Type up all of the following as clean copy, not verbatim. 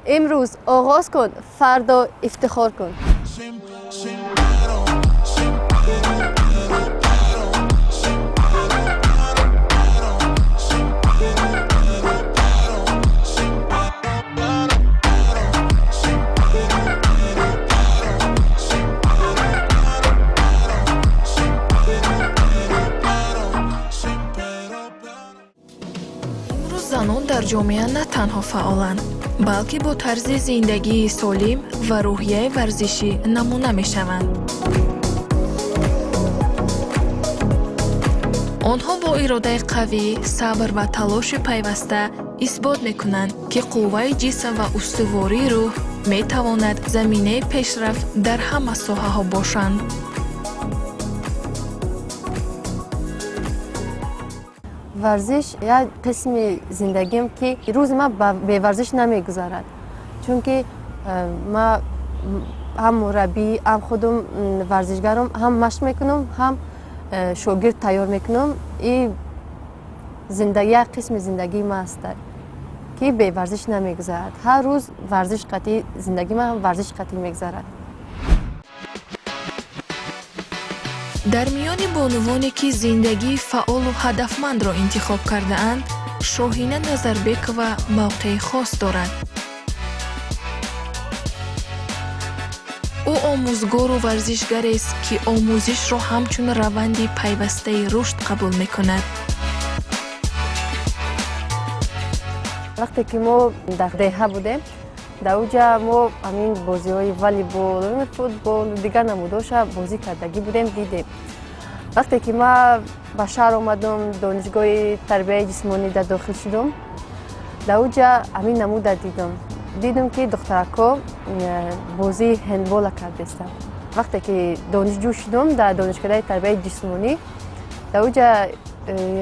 Имрӯз оғоз кун, фардо ифтихор кун. Sin pero, sin pero, pero, pero, sin pero, pero, pero, sin pero, pero, pero, sin pero, pero, pero, sin pero, pero, pero, sin pero, pero, pero, sin pero, pero, pero, sin pero, pero. Имрӯз занон дар ҷомеа на танҳо фаъоланд, балки бо тарзи зиндагии солим ва рӯҳияи варзишӣ намуна мешаванд. Онҳо бо иродаи қавӣ, сабр ва талоши пайваста исбот мекунанд, ки қувваи ҷисм ва устувории рӯҳ метавонад заминаи пешрафт дар ҳама соҳаҳо бошанд. Варзиш як қисми зиндагиам, ки рӯзи ман беварзиш намегузарад, чунки ман ҳам мураббӣ, ҳам худум варзишгарам, ҳам машқ мекунам, ҳам шогирд тайёр мекунам. И зиндагӣ як қисми зиндагии ман аст, ки беварзиш намегузарад. Ҳар рӯз варзиш қатъӣ, зиндагии ман варзиш қатъӣ мегузарад. Дар миёни бонувоне, ки зиндагии фаъолу ҳадафмандро интихоб кардаанд, Шоҳина Назарбекова мавқеи хос дорад. Ӯ омӯзгору варзишгарест, ки омӯзишро ҳамчун раванди пайвастаи рушд қабул мекунад. Вақте ки мо дар деҳа будем, дар оҷа мо ҳамин бозиҳои волейбол, футбол, дигар намудҳоша бозӣ кардагӣ будем, дидем. Вақте ки ман ба шаҳр омадам, донишгоҳи тарбияи ҷисмонӣ дар дохил шудам, дар оҷа ҳамин намуда дидам. Дидам, ки духтаракҳо бозии ҳендбола кардестанд. Вақте ки донишҷӯ шудам дар донишкадаи тарбияи ҷисмонӣ, дар оҷа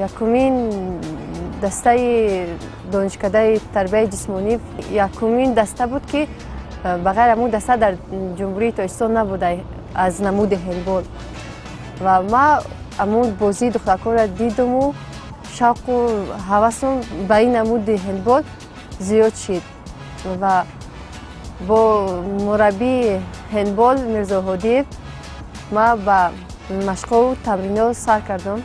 якумин дастаи донишкадаи тарбияи ҷисмонӣ, якумин даста буд, ки ба ғайр ҳамун даста дар Ҷумҳурии Тоҷикистон набуда аз намуди ҳендбол. Ва ман ҳамун бозии духтаракҳоро дидаму шавқу ҳавасам ба ин намуди ҳендбол зиёд шид ва бо мураббии ҳендбол Мирзоҳодиев ман ба машқҳову тамринҳо сар кардам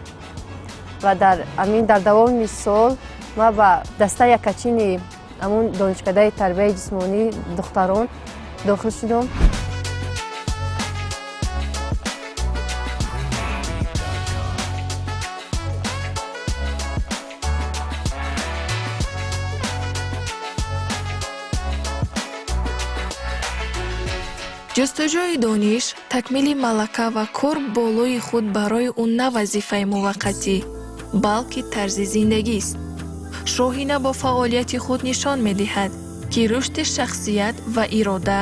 ва дар ҳамин дар давоми сол ман ба дастаи якачини ҳамун донишкадаи тарбияи ҷисмонии духтарон дохил шудам. Ҷустуҷӯи дониш, такмили малака ва кор болои худ барои ӯ на вазифаи муваққатӣ, балки тарзи зиндагист. Шоҳина бо фаъолияти худ нишон медиҳад, ки рушди шахсият ва ирода,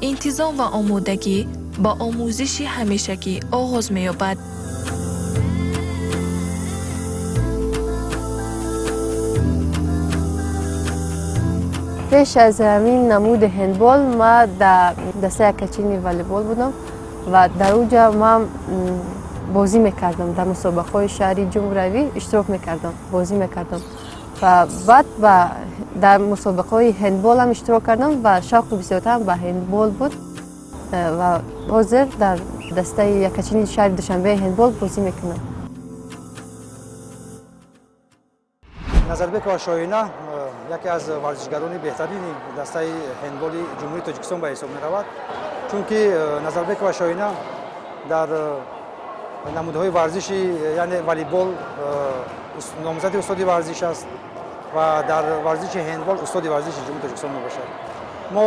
интизом ва омодагӣ ба омӯзиши ҳамешагӣ оғоз меёбад. Пеш аз ҳамин намуди ҳендбол ман дар дастаи якачини волейбол будам ва дар оҷа ман бозӣ мекардам, дар мусобиқаҳои шаҳри, ҷумҳуриявӣ иштирок мекардам, бозӣ мекардам ва баъд дар мусобиқаҳои ҳендболам иштирок кардам ва шавқи бисёртарам ба ҳендбол буд. Ва ҳозир дар дастаи якачини шаҳри Душанбеи ҳендбол бозӣ мекунам. Назарбекова Шоҳина яке аз варзишгарони беҳтарини дастаи ҳендболи Ҷумҳурии Тоҷикистон ба ҳисоб меравад, чунки Назарбекова Шоҳина дар намудҳои варзиши, яъне волейбол, номзади устоди варзиш аст ва дар варзиши ҳендбол устоди варзиши Ҷумҳурии Тоҷикистон мебошад. Мо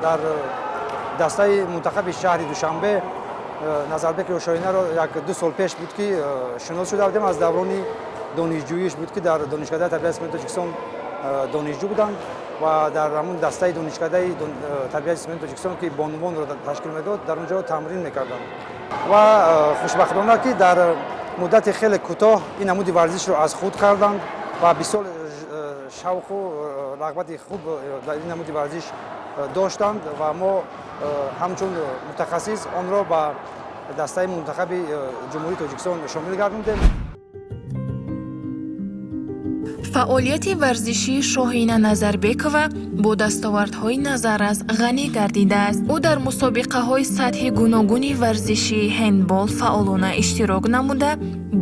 дар дастаи мунтахаби шаҳри Душанбе Назарбекова Шоҳинаро як ду сол пеш буд, ки шинос шуда будем. Аз даврони донишҷӯиш буд, ки дар донишкадаи тарбияи ҷисмонии Тоҷикистон донишҷӯ буданд ва дар ҳамун дастаи донишкадаи тарбияи ҷисмонии Тоҷикистон, ки бонувонро ташкил медод, дар он ҷо тамрин мекарданд. Ва хушбахтона, ки дар муддати хеле кӯтоҳ ин намуди варзишро аз худ карданд ва бисёр шавқу рағбати хуб дар ин намуди варзиш доштанд ва мо ҳамчун мутахассис онро ба дастаи мунтахаби Ҷумҳурии Тоҷикистон шомил гардондем. Фаъолияти варзишии Шоҳина Назарбекова бо дастовардҳои назаррас ғанӣ гардидааст. Ӯ дар мусобиқаҳои сатҳи гуногуни варзишии ҳендбол фаъолона иштирок намуда,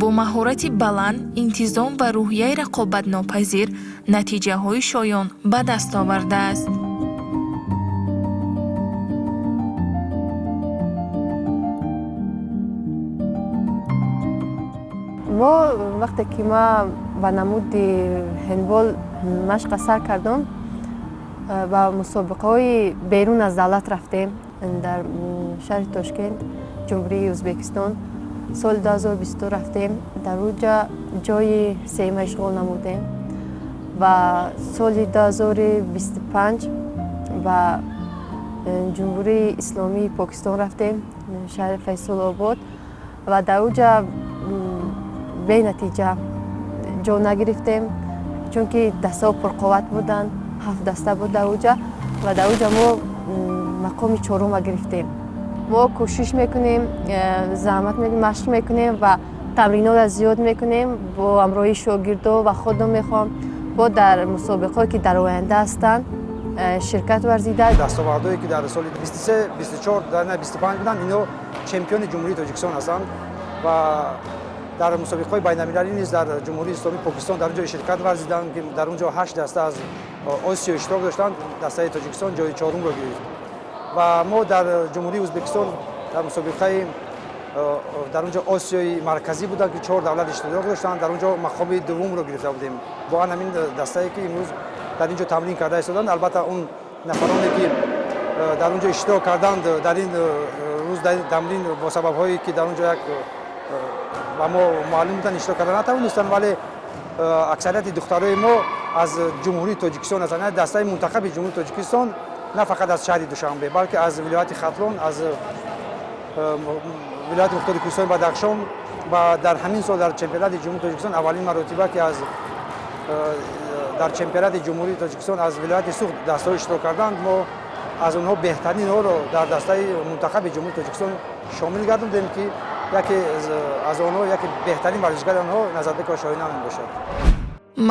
бо маҳорати баланд, интизом ва рӯҳияи рақобатнопазир натиҷаҳои шоён ба даст овардааст. Мо вақте ки ма ба намуди ҳендбол машқа сар кардам, ба мусобиқаҳои берун аз давлат рафтем, дар шаҳри Тошкент, Ҷумҳурии Ӯзбекистон, соли 2022 рафтем. Дар уҷа ҷои сеюма ишғол намудем ва соли 2025 ба Ҷумҳурии Исломии Покистон рафтем, шаҳри Файсулобод, ва дар уҷа бенатиҷа ҷо нагирифтем, чунки дастаҳо пурқувват буданд, ҳафт даста буд дар уҷа, ва дар уҷа мо мақоми чорума гирифтем. Мо кӯшиш мекунем, заҳмат машқ мекунем ва тамринотро зиёд мекунем бо ҳамроҳии шогирдо ва худам мехоҳам бо дар мусобиқаҳое ки дар оянда ҳастанд, ширкат варзида. Дастовардҳое ки дар соли 23, 24, 25 буданд, инҳо чемпиони Ҷумҳурии Тоҷикистон ҳастанд ва дар мусобиқаҳои байналмилалӣ низ дар Ҷумҳурии Исломии Покистон дар он ҷо ширкат варзиданд, ки дар он ҷо ҳашт даста аз Осиё иштирок доштанд, дастаи Тоҷикистон ҷои чорумро гирифт. Ва мо дар Ҷумҳурии Ӯзбекистон дар мусобиқаи дар он ҷо Осиёи Марказӣ буданд, ки чор давлат иштирок доштанд, дар он ҷо мақоми дуввумро гирифта будем бо ан ҳамин дастае ки имрӯз дар ин ҷо тамрин карда истоданд. Албатта, он нафароне ки дар он ҷо иштирок карданд, дар ин рӯз дар тамрин бо сабабҳое ки дар он ҷо як ба мо маълум буданд, иштирок карда натавонистанд, вале аксарияти духтарои мо аз Ҷумҳурии Тоҷикистон ҳастанд, яъне дастаи мунтахаби Ҷумҳурии Тоҷикистон на фақат аз шаҳри Душанбе, балки аз вилояти Хатлон, аз вилояти Мухтори Кӯҳистони Бадахшон. Ва дар ҳамин сол дар чемпионати Ҷумҳурии Тоҷикистон аввалин маротиба ки аз дар чемпионати Ҷумҳурии Тоҷикистон аз вилояти Суғд дастаҳо иштирок карданд, мо аз онҳо беҳтаринҳоро дар дастаи мунтахаби Ҷумҳурии Тоҷикистон шомил гардондем, ки яке аз онҳо, яке беҳтарин варзишгари онҳо Назарбекова Шоҳина мебошад.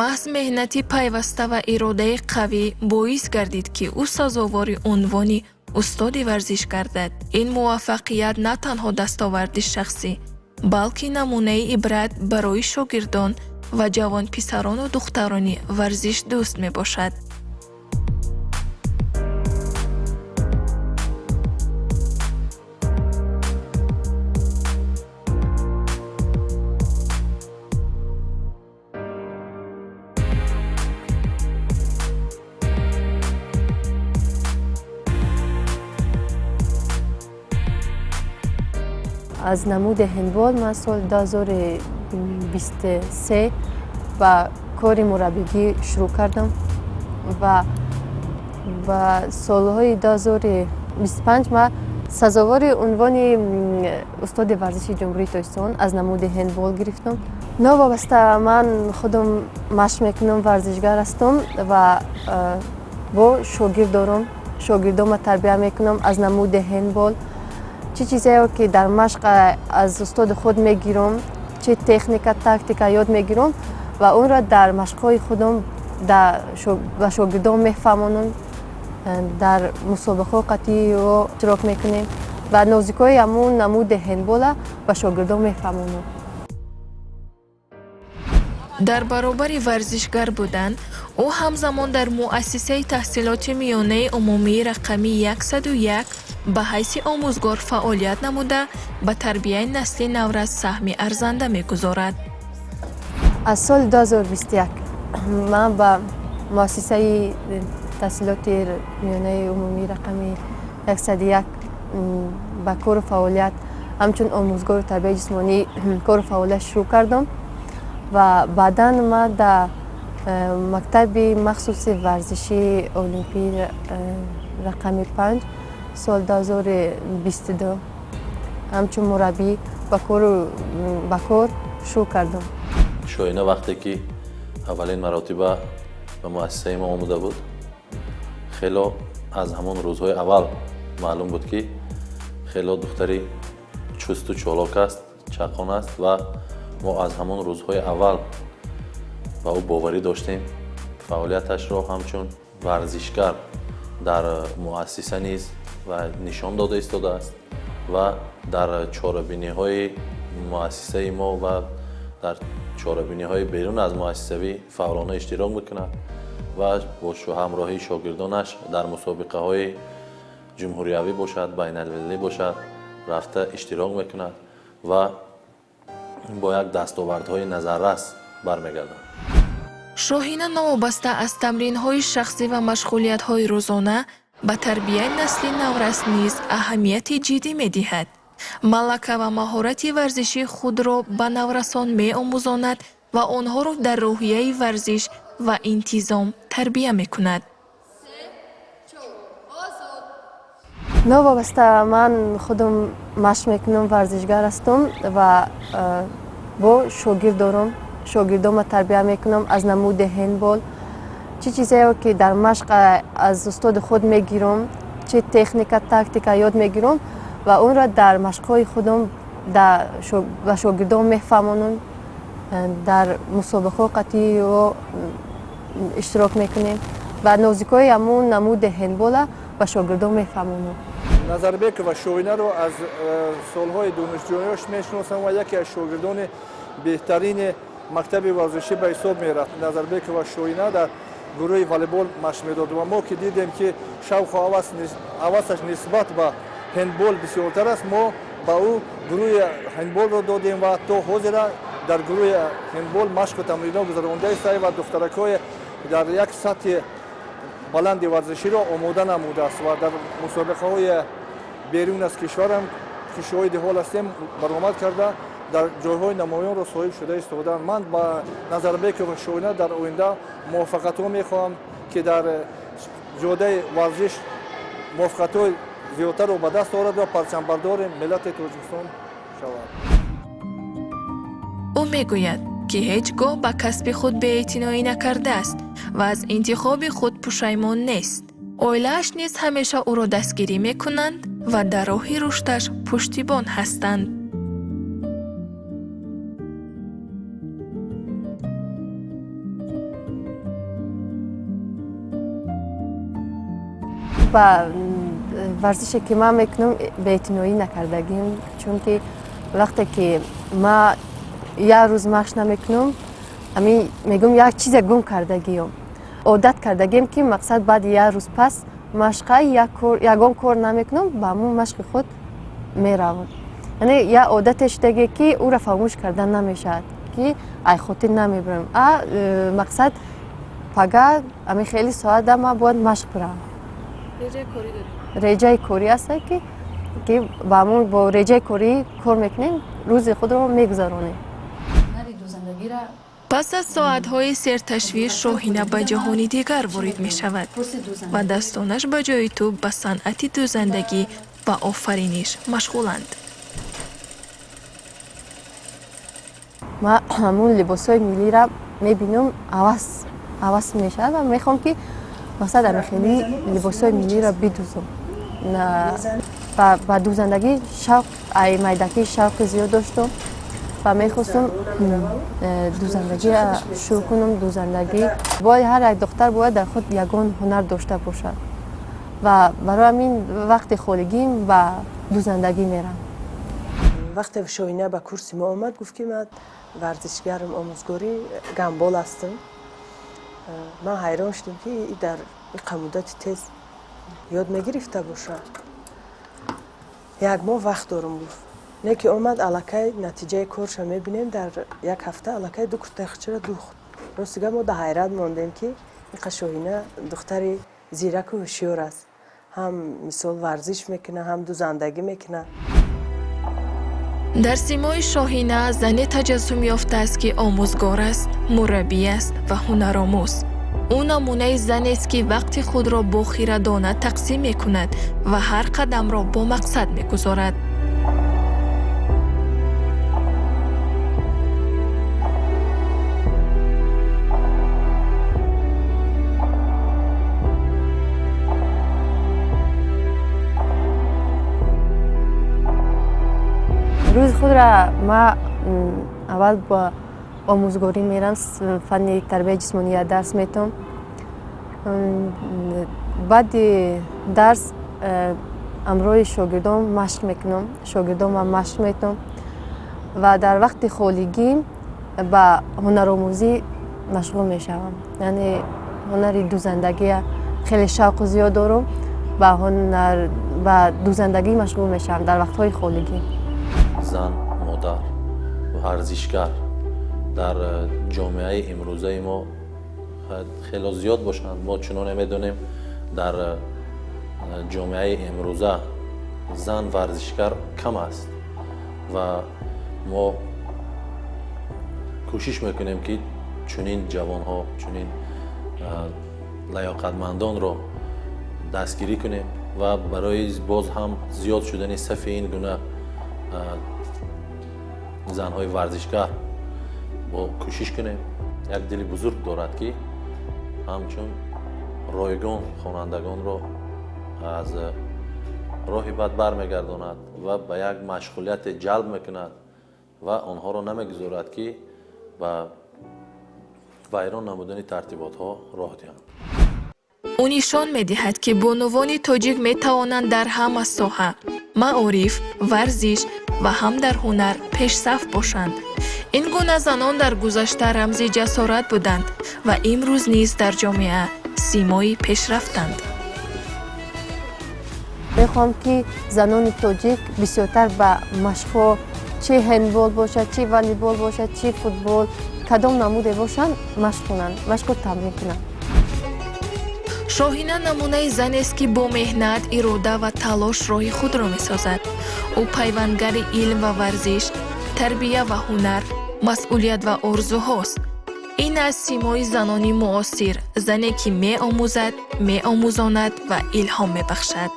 Маҳз меҳнати пайваста ва иродаи қавӣ боис гардид, ки ӯ сазовори унвони устоди варзиш гардад. Ин муваффақият на танҳо дастоварди шахсӣ, балки намунаи ибрат барои шогирдон ва ҷавонписарону духтарони варзишдӯст мебошад. Аз намуди ҳендбол ман соли 2023 ба кори мураббигӣ шурӯъ кардам ва ба солҳои 2025 ман сазовори унвони устоди варзиши Ҷумҳурии Тоҷикистон аз намуди ҳендбол гирифтам. Новобаста ман худам машқ мекунам, варзишгар ҳастам ва бо шогирд дорам, шогирдонро тарбия мекунам аз намуди ҳендбол. Чӣ чизеро ки дар машқ аз устоди худ мегирам, чӣ техника, тактика ёд мегирам ва онро дар машқҳои худам ба шогирдон мефаҳмонам, дар мусобиқаҳо қатъиро иштирок мекунем ва нозикҳои ҳамун намуди ҳендбола ба шогирдон мефаҳмонам. Дар баробари варзишгар будан, ӯ ҳамзамон дар муассисаи таҳсилоти миёнаи умумии рақами 101 ба ҳайси омӯзгор фаъолият намуда, ба тарбияи насли наврас саҳми арзанда мегузорад. Аз соли 2021 ман ба муассисаи таҳсилоти миёнаи умумии рақами 101 ба кору фаъолият ҳамчун омӯзгори тарбияи ҷисмонӣ кору фаъолият шурӯъ кардам ва баъдан ман дар мактаби махсуси варзишии олимпӣ рақами 5 соли 2022 ҳамчун мураббӣ ба кор шурӯъ кардам. Шоҳина вақте ки аввалин маротиба ба муассисаи мо омода буд, хело аз ҳамон рӯзҳои аввал маълум буд, ки хело духтари чусту чолок аст, чақон аст, ва мо аз ҳамон рӯзҳои аввал Ба ӯ боварӣ доштем. Фаъолияташро ҳамчун варзишгар дар муассиса низ ва нишон дода истодааст ва дар чорабиниҳои муассисаи мо ва дар чорабиниҳои берун аз муассисавӣ фаъолона иштирок мекунад ва бо ҳамроҳии шогирдонаш дар мусобиқаҳои ҷумҳуриявӣ бошад, байналмилалӣ бошад, рафта иштирок мекунад ва бо як дастовардҳои назаррас бармегардад. Шоҳина новобаста аз тамринҳои шахсӣ ва машғулиятҳои рӯзона ба тарбияи насли наврас низ аҳамияти ҷиддӣ медиҳад. Малака ва маҳорати варзишии худро ба наврасон меомӯзонад ва онҳоро дар рӯҳияи варзиш ва интизом тарбия мекунад. Новобаста ман худам машқ мекунам, варзишгар ҳастам ва бо шогирд дорам, шогирдонро тарбия мекунам аз намуди ҳендбол. Чӣ чизеро ки дар машқ аз устоди худ мегирам, чӣ техника, тактика ёд мегирам ва онро дар машқҳои худам ба шогирдон мефаҳмонам, дар мусобиқаҳо қатъиро иштирок мекунем ва нозикҳои ҳамун намуди ҳендбола ба шогирдон мефаҳмонам. Назарбекова Шоинаро аз солҳои донишҷӯёш мешиносам ва яке аз шогирдони беҳтарини мактаби варзишӣ ба ҳисоб мерафт. Назарбекова Шоина дар гурӯҳи волейбол машқ медод ва мо ки дидем, ки шавқу ҳавасаш нисбат ба ҳендбол бисёртар аст, мо ба ӯ гурӯҳи ҳендболро додем ва то ҳозира дар гурӯҳи ҳендбол машқу тамринҳо гузаронда истае ва духтаракҳое дар як сатҳи баланди варзиширо омода намудааст ва дар мусобиқаҳои берун аз кишварам, ки шоҳиди ҳол ҳастем, баромад карда, дар ҷойҳои намоёнро соҳиб шуда истодаанд. Ман ба Назарбекова Шоина дар оинда муваффақиятҳо мехоҳам, ки дар ҷодаи варзиш муваффақиятҳои зиёдтарро ба даст орад ва парчамбардори миллати Тоҷикистон шавад. Ӯ мегӯяд, ки ҳеҷ гоҳ ба касби худ беэътиноӣ накардааст ва аз интихоби худ пушаймон нест. Оилааш низ ҳамеша ӯро дастгирӣ мекунанд ва дар роҳи рушдаш пуштибон ҳастанд. Ба варзише ки ман мекунам беэътиноӣ накардагим, чунки вақте ки ман як рӯз машқ намекунам, ҳамин мегӯм, як чизе гум кардагиём. Одат кардагим, ки мақсад баъди як рӯз пас машқа ягон кор намекунам, ба ҳамун машқи худ меравам. Яъне як одате шудагие, ки ӯро фаромӯш кардан намешавад, ки ай хотир намебарам. Мақсад пага ҳамин хеле соата ман бояд машқ биравам. Реҷаи корӣ ҳаста, ки ба ҳамун бо реҷаи корӣ кор мекунем, рӯзи худро мегузаронем. Пас аз соатҳои серташвиш Шоҳина ба ҷаҳони дигар ворид мешавад ва дастонаш ба ҷои тӯб ба санъати дӯзандагӣ ва офариниш машғуланд. Ман ҳамун либосҳои миллиро мебинам, ҳавас мешавад ва мехоҳам, ки мақсад ами хеле либосҳои миллиро бидӯзам. Ба дӯзандагӣ шавқ, ай майдакӣ шавқи зиёд доштам ва мехостам дӯзандагӣ шурӯъ кунам. Дӯзандагӣ бояд, ҳар як духтар бояд дар худ ягон ҳунар дошта бошад ва барои ҳамин вақти холигим ба дӯзандагӣ мерам. Вақте Шоина ба курси мо омад, гуфт, ки ман варзишгарам, омӯзгори гандбол ҳастам. Ман ҳайрон шудам, ки дар иқа муддати тез ёд мегирифта бошад. Як моҳ вақт дорам, гуфт. Не ки омад, аллакай натиҷаи корша мебинем, дар як ҳафта аллакай ду куртаи худшаро духт. Рости гап, мо дар ҳайрат мондем, ки иқа Шоҳина духтари зираку ҳушёр аст, ҳам мисол варзиш мекунад, ҳам дузандагӣ мекунад. Дар симои Шоҳина зане таҷассум ёфтааст, ки омӯзгор аст, мураббӣ аст ва ҳунаромӯз. Ӯ намунаи занест, ки вақти худро бо хирадона тақсим мекунад ва ҳар қадамро бо мақсад мегузорад. Рӯзи худро ман аввал ба Омӯзгорӣ мерам, фанни тарбияи ҷисмония дарс метам. Баъди дарс ҳамроҳи шогирдон машқ мекунам, шогирдонам машқ метам ва дар вақти холигӣ ба ҳунаромӯзӣ машғул мешавам, яъне ҳунари дӯзандагия хеле шавқу зиёд дорам, ба ҳунар, ба дӯзандагӣ машғул мешавам дар вақтҳои холигӣ. Зан, модар, варзишгар дар ҷомеаи имрӯзаи мо хело зиёд бошанд. Мо чуноне медонем, дар ҷомеаи имрӯза зан варзишгар кам аст ва мо кӯшиш мекунем, ки чунин ҷавонҳо, чунин лаёқатмандонро дастгирӣ кунем ва барои боз ҳам зиёд шудани сафи ин гуна занҳои варзишгар бо кӯшиш кунем. Як дили бузург дорад, ки ҳамчун ройгон хонандагонро аз роҳи бад бармегардонад ва ба як машғулияте ҷалб мекунад ва онҳоро намегузорад, ки ба вайрон намудани тартиботҳо роҳ диҳанд. Ӯ нишон медиҳад, ки бонувони тоҷик метавонанд дар ҳама соҳа, маориф, варзиш ва ҳам дар ҳунар пешсаф бошанд. Ин гуна занон дар гузашта рамзи ҷасорат буданд ва имрӯз низ дар ҷомеа симои пешрафтанд. Мехоҳам, ки занони тоҷик бисёртар ба машқҳо, чи ҳендбол бошад, чи волейбол бошад, чи футбол, кадом намуде бошанд, машқ кунанд, машқу тамрин кунанд. Шоҳина намунаи занест, ки бо меҳнат, ирода ва талош роҳи худро месозад. Ӯ пайвандгари илм ва варзиш, тарбия ва ҳунар, масъулият ва орзуҳост. Ин аст симои занони муосир, зане, ки меомӯзад, меомӯзонад ва илҳом мебахшад.